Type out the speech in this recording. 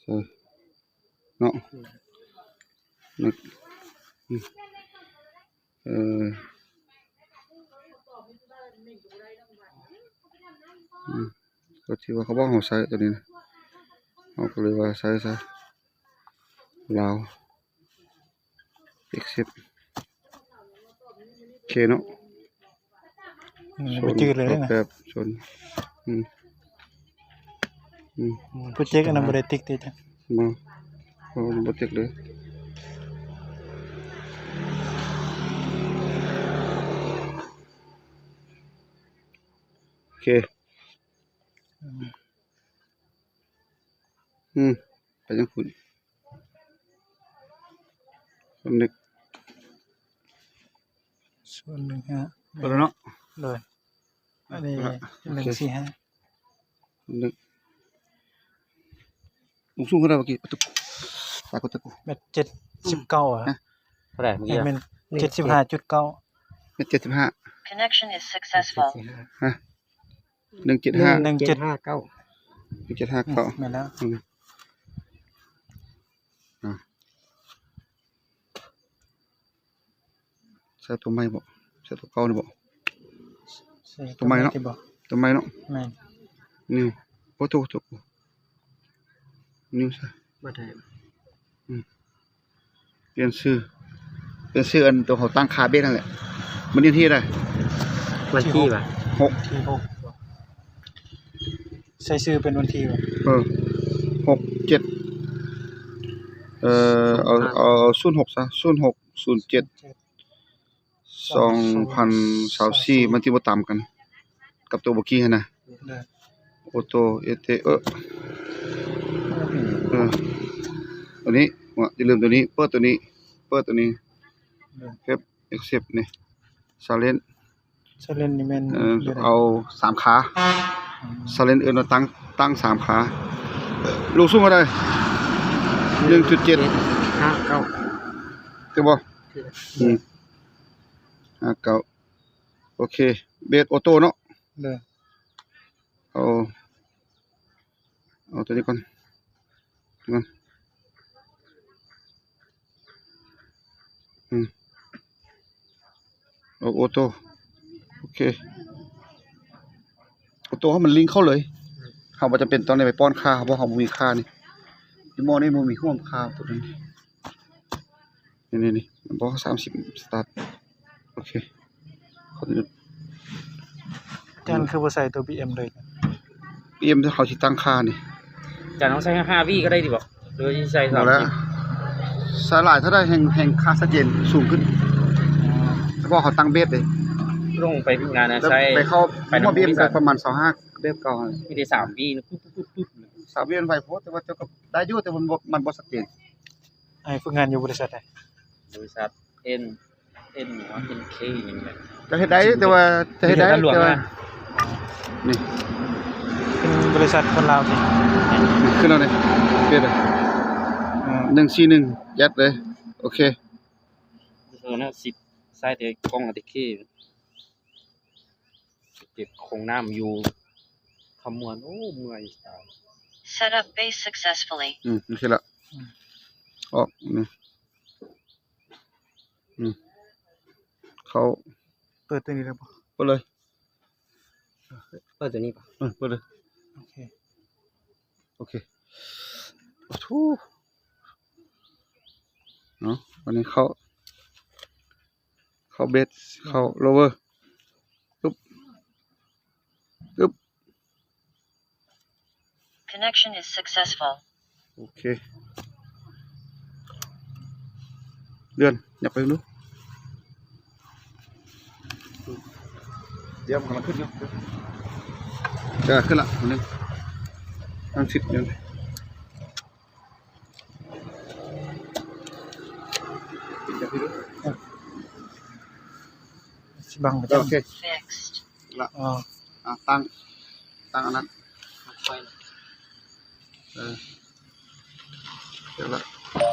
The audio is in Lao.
ເອີ ເນາະ ອືມ ເອີ ອືມ ກໍຖືວ່າເຂົາບອກເຮົາໃຊ້ຕົວນີ້ນະ ເຮົາກໍເລີຍວ່າໃຊ້ຊະ ລາວ accept ໂອເຄເນາະ ອືມ ບໍ່ຈື່ເລີຍນະ ແບບຊົນ ອືມ ອືມ ໂປຣເຈັກອັນນັ້ນບໍ່ໄດ້ຕິກຕິດ ບໍ່ ບໍ່ ບໍ່ຕິກເລີຍ ໂອເຄ ອືມ ອືມ ໄປທາງພຸ້ນ ສ່ວນໜຶ່ງ ສ່ວນໜຶ່ງຫ້າ ເອົາລະເນາະ ໂດຍ ອັນນີ້ ເອົາລະ ໜຶ່ງສີ່ຫ້າ ໂອເຄ ໜຶ່ງ ສູງເທົ່າໃດເມື່ອກີ້? ຕາກູ ຕາກູ ແມັດເຈັດສິບເກົ້າ ອະ ຮະ ເທົ່າໃດເມື່ອກີ້? ແມັດເຈັດສິບຫ້າຈຸດເກົ້າ ແມັດເຈັດສິບຫ້າ Connection is successful ຮະ? ໜຶ່ງເຈັດຫ້າ ໜຶ່ງເຈັດຫ້າເກົ້າ ໜຶ່ງເຈັດຫ້າເກົ້າ ແມ່ນແລ້ວ ອືມ ອ່າ ໃສ່ຕົວໃໝ່ບໍ່? ໃສ່ຕົວເກົ່ານີ້ບໍ່? ໃສ່ຕົວໃໝ່ເນາະ ຕົວໃໝ່ເນາະ ແມ່ນ ນິວ ໂອ້ ໂຕ ໂຕ ນິວ ໃສ່ ບໍ່ໄດ້ ອືມ ປ່ຽນຊື່ ປ່ຽນຊື່ອັນໂຕເຮົາຕັ້ງຄ່າເບດນັ້ນແຫຼະ ມື້ນີ້ວັນທີໃດ? ວັນທີຫະ? ຫົກ ວັນທີຫົກ ໃສ່ຊື່ເປັນວັນທີຫະ? ເອີ ຫົກເຈັດ ເອີ ເອົາ ເອົາ ເອົາ ສູນຫົກຊະ ສູນຫົກ ສູນເຈັດ ສອງພັນຊາວສີ່ ມັນຊິບໍ່ຕາມກັນກັບໂຕເມື່ອກີ້ຫັ້ນນະ ໂອໂຕ ເອເຕ ເອີ ເອີ ໂຕນີ້ ຢ່າລືມໂຕນີ້ ເປີດໂຕນີ້ ເປີດໂຕນີ້ ເຮັດ accept ນີ້ silent silent ນີ້ແມ່ນ ເອີ ເອົາສາມຂາ ອືມ silent ເອີ້ນວ່າຕັ້ງ ຕັ້ງສາມຂາ ລູກສູງເທົ່າໃດ? ໜຶ່ງຈຸດເຈັດ ຫ້າເກົ້າ ຖືກບໍ່? ອືມ ຫ້າເກົ້າ ໂອເຄ ເບດໂອໂຕເນາະ ເດີ ເອົາ ເອົາຕົວນີ້ກ່ອນ ນີ້ກ່ອນ ອືມ ເອົາໂອໂຕ ໂອເຄ ໂອໂຕໃຫ້ມັນລິງເຂົ້າເລີຍ ເຮົາບໍ່ຈຳເປັນຕ້ອງໄດ້ໄປປ້ອນຄ່າ ເພາະເຮົາບໍ່ມີຄ່ານີ້ ອີໝໍນີ້ບໍ່ມີຮ່ວມຄ່າຕົວນີ້ ນີ້ໆ ມັນບອກສາມສິບ start ໂອເຄ ຂໍໂທດ ອາຈານຄືບໍ່ໃສ່ຕົວບີເອັມເລີຍ? ບີເອັມເຮົາຊິຕັ້ງຄ່ານີ້ ອາຈານ ເຮົາໃສ່ຫ້າວິກໍໄດ້ຕິບໍ່? ຫຼືວ່າຊິໃສ່ສາມສິບ? ໃສ່ຫຼາຍເທົ່າໃດແຮ່ງ ແຮ່ງຄ່າຊັດເຈນສູງຂຶ້ນ ເພາະເຮົາຕັ້ງເບດເດ້ ລົງໄປງານນະ ໃສ່ ໄປເຂົ້າ ໄປນຳບໍລິສັດ ປະມານຊາວຫ້າ ເບດເກົ່າ ມີແຕ່ສາມວິ ປຸບໆ ສາມວິມັນໄວໂພດ ແຕ່ວ່າເຈົ້າກໍໄດ້ຢູ່ ແຕ່ມັນບໍ່ ມັນບໍ່ຊັດເຈນ. ອ້າຍຝຶກງານຢູ່ບໍລິສັດໃດ? ບໍລິສັດເອັນ ເອັນ ເອັນເຄ ຫຍັງນີ້ແຫຼະ ຈະເຮັດໄດ້ ແຕ່ວ່າຈະເຮັດໄດ້ ແຕ່ວ່າ ນີ້ ເປັນບໍລິສັດຄົນລາວຕິ? ນີ້ ຂຶ້ນແລ້ວນີ້ ເປັນ ອ່າ ໜຶ່ງສີ່ໜຶ່ງ ແຈັດເລີຍ ໂອເຄ ເອີ ນະ ສິບ ໃຊ້ແຕ່ກ້ອງ ເອັນ ເອັນເຄ ເກັບຂອງນ້ຳຢູ່ຄຳມ່ວນ ໂອ້ ເມື່ອຍຕາຍ. Setup base successfully. ອືມ ໂອເຄລະ ອືມ ອອກ ອືມ ອືມ ເຂົ້າ ເປີດຕົວນີ້ໄດ້ບໍ່? ເປີດເລີຍ ເປີດຕົວນີ້ປະ? ເອີ ເປີດເລີຍ ໂອເຄ ໂອເຄ ໂອ້ໂຫ ເນາະ ອັນນີ້ເຂົ້າ ເຂົ້າເບສ ເຂົ້າໂລເວີ ປຶບ ປຶບ Connection is successful. ໂອເຄ ເລື່ອນ ຫຍັບໄປເບິ່ງດູ ດຽວມັນຂຶ້ນຢູ່ ເອີ ຂຶ້ນລະ ອັນໜຶ່ງ ທາງທິດໜຶ່ງ ປິດຈັກທີດູ ຊິບັງໄປ ໂອເຄ Fixed. ລະ ອໍ ອ່າ ຕັ້ງ ຕັ້ງອັນນັ້ນ ໄຟ ເອີ ດຽວລະ